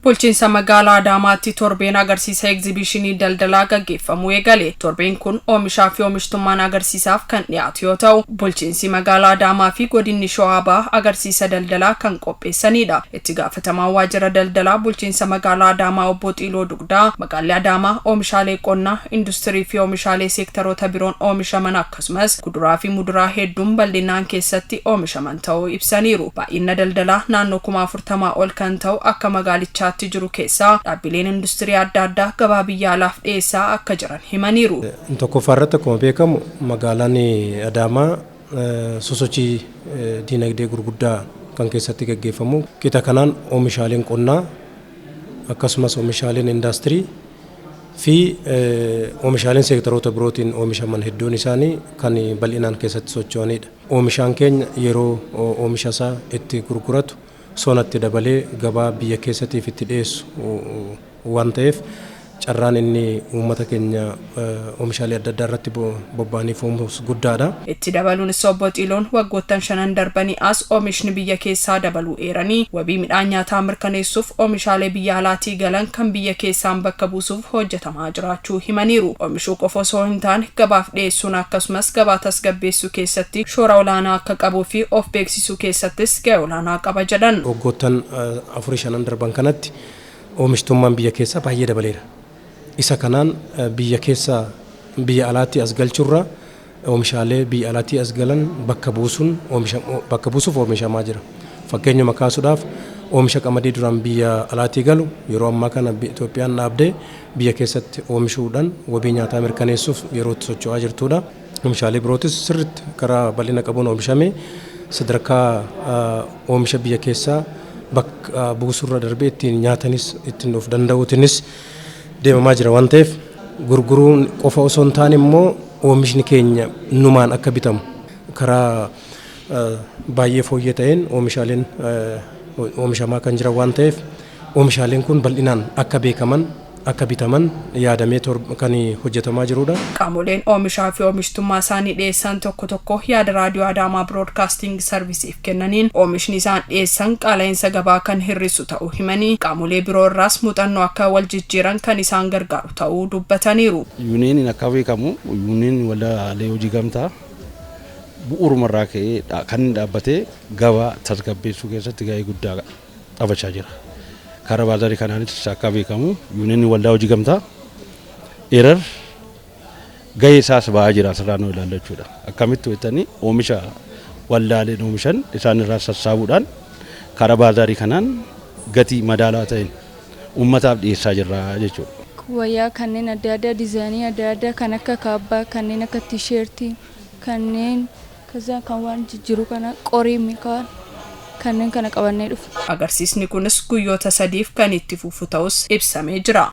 Bulchiinsa magaalaa Adaamaatti torbeen agarsiisa egzibishinii daldalaa gaggeeffamuu eegale. Torbeen kun oomishaa fi oomishtummaan agarsiisaaf kan dhiyaatu yoo ta'u, bulchiinsi magaalaa Adaamaa fi godinni Shawaa Bahaa agarsiisa daldalaa kan qopheessanidha. Itti gaafatamaan waajjira daldalaa bulchiinsa magaalaa Adaamaa obbo Xiiloo Dugdaa, magaalli Adaamaa oomishaalee qonnaa, industirii fi oomishaalee seektaroota biroon oomishaman akkasumas kuduraa fi muduraa hedduun bal'inaan keessatti oomishaman ta'uu ibsaniiru. Baay'ina daldalaa naannoo 40,000 ol kan ta'u akka magaalichaatti jiru keessaa dhaabbileen industirii adda addaa gabaa biyya alaaf dhiyeessaa akka jiran himaniiru. Tokkoffaa irratti, akkuma beekamu magaalaan Adaamaa sosochii diinagdee gurguddaa kan keessatti gaggeeffamu. Qixa kanaan oomishaaleen qonnaa akkasumas oomishaaleen indaastirii fi oomishaaleen seektaroota birootiin oomishaman hedduun isaanii kan bal'inaan keessatti socho'anidha. Oomishaan keenya yeroo oomisha isaa itti gurguratu, sonatti dabalee gabaa biyya keessatiif itti dhiyeessu waan ta'eef, carraan inni uummata keenya oomishaalee adda addaa irratti bobba'aniif oomishu guddaadha. Itti dabaluunis obbo Xiiloon waggoottan shanan darbanii as oomishni biyya keessaa dabaluu eeranii, wabii midhaan nyaataa mirkaneessuuf oomishaalee biyya alaatii galan kan biyya keessaan bakka buusuuf hojjetamaa jiraachuu himaniiru. Oomishuu qofa osoo hin taane gabaaf dhiyeessuun akkasumas gabaa tasgabbeessuu keessatti shoora olaanaa akka qabuu fi of beeksisuu keessattis gahee olaanaa qaba jedhan. Waggoottan afurii shanan darban kanatti oomishtummaan biyya keessaa baay'ee dabaleera. Isa kanaan biyya keessaa biyya alaatti as galchurra oomishaalee biyya alaatti as galan bakka buusuun bakka buusuuf oomishamaa jira. Fakkeenyuma kaasuudhaaf, oomisha qamadii duraan biyya alaatii galu yeroo ammaa kana Itoophiyaan dhaabdee biyya keessatti oomishuudhaan wabii nyaataa mirkaneessuuf yeroo itti socho'aa jirtudha. Oomishaalee birootis sirriitti karaa bal'ina qabuun oomishamee sadarkaa oomisha biyya keessaa bakka buusurra darbee ittiin nyaatanis ittiin of danda'uutiinis deemamaa jira waan ta'eef, gurguruun qofa osoo hin taane immoo oomishni keenya numaan akka bitamu karaa baay'ee fooyyee ta'een oomishaaleen oomishamaa kan jiran waan ta'eef, oomishaaleen kun bal'inaan akka beekaman, akka bitaman yaadamee kan hojjetamaa jirudha. Qaamoleen oomishaa fi oomishtummaa isaanii dhiyeessan tokko tokko yaada raadiyoo Adaamaa Broadcasting Serviceiif kennaniin oomishni isaan dhiyeessan qaala'insa gabaa kan hir'isu ta'uu himanii, qaamolee biroo irraas muuxannoo akka wal jijjiiran kan isaan gargaaru ta'uu dubbataniiru. Yuuniyeeniin akka beekamu, yuuniyeeniin waldaalee hojii gamtaa bu'uurumarraa ka'ee kan inni dhaabbatee gabaa tasgabbeessuu keessatti gahee guddaa taphachaa jira. Karaa baazarii kanaanis akka beekamu yuuniyeeniin waldaa hojii gamtaa Erer gahee isaas ba'aa jira asirraa nu ilaalla jechuudha. Akkamitti hojjetanii oomisha waldaaleen oomishan isaan irraa sassaabuudhaan karaa baazaarii kanaan gatii madaalaa ta'een uummataaf dhiyeessaa jirra jechuudha. Wayyaa kanneen adda addaa, diizaayinii adda addaa, kan akka kaabbaa, kanneen akka tisheertii, kanneen kaza kan waan jijjiiru kana qorii mikaa kanneen kana qabannee dhufu. Agarsiisni kunis guyyoota 3f kan itti fufu ta'us ibsamee jira.